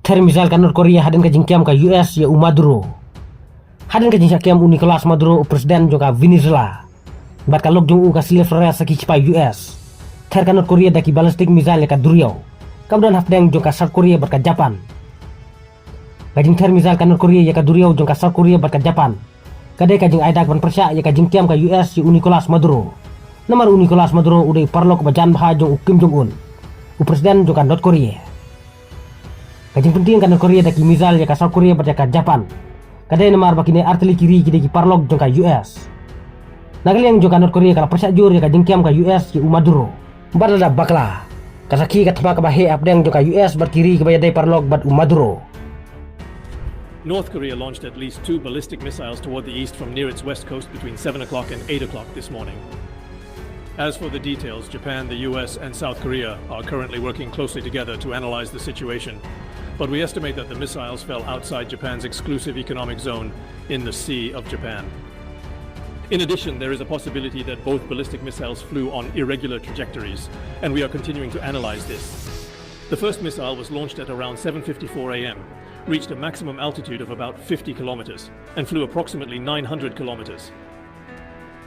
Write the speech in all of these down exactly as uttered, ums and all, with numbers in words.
Ther missile ka North Korea hadien ka jingkiam ka U S ïa u Maduro. Hadien ka jingshah kiam u Nicolas Maduro, u president jong ka Venezuela, bad ka lok jong u ka Silvia Flores sa ki shipai U S, ther ka North Korea da ki ballistic missile ïa ka duriaw kaba don hapdeng jong ka South Korea bad ka Japan. Ka jingther missile ka North Korea ïa ka duriaw jong ka South Korea bad ka Japan ka dei ka jingai dak ban pyrshah ïa ka jingkiam ka U S ïa u Nicolas Maduro. Namar u Nicolas Maduro u dei u paralok ba jan bha jong u Kim Jong Un, u president jong ka North Korea. Ka jingpyntieng ka North Korea da ki missile ïa ka South Korea bad ïa ka Japan ka dei namar ba kine artylli ki ri ki dei ki paralok jong ka U S. Na ka liang jong ka North Korea ka la pyrshah jur ïa ka jingkiam ka U S ïa u Maduro. Bad lada bakla, ka sakhi ka thma kaba heh hapdeng jong ka U S bad ki ri kiba ïadei paralok bad u Maduro. North Korea launched at least two ballistic missiles toward the east from near its west coast between seven o'clock and eight o'clock this morning. As for the details, Japan, the U S, and South Korea are currently working closely together to analyze the situation. But we estimate that the missiles fell outside Japan's exclusive economic zone in the Sea of Japan. In addition, there is a possibility that both ballistic missiles flew on irregular trajectories, and we are continuing to analyze this. The first missile was launched at around seven fifty-four a m, reached a maximum altitude of about fifty kilometers, and flew approximately nine hundred kilometers.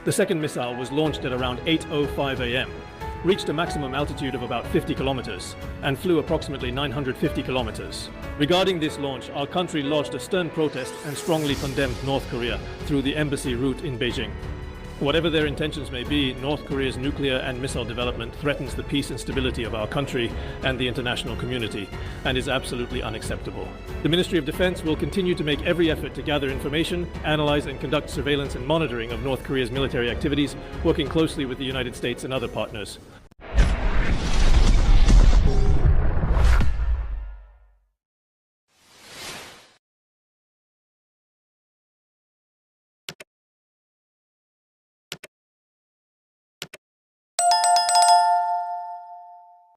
The second missile was launched at around eight oh five a m, reached a maximum altitude of about fifty kilometers, and flew approximately nine hundred fifty kilometers. Regarding this launch, our country lodged a stern protest and strongly condemned North Korea through the embassy route in Beijing. Whatever their intentions may be, North Korea's nuclear and missile development threatens the peace and stability of our country and the international community, and is absolutely unacceptable. The Ministry of Defense will continue to make every effort to gather information, analyze and conduct surveillance and monitoring of North Korea's military activities, working closely with the United States and other partners.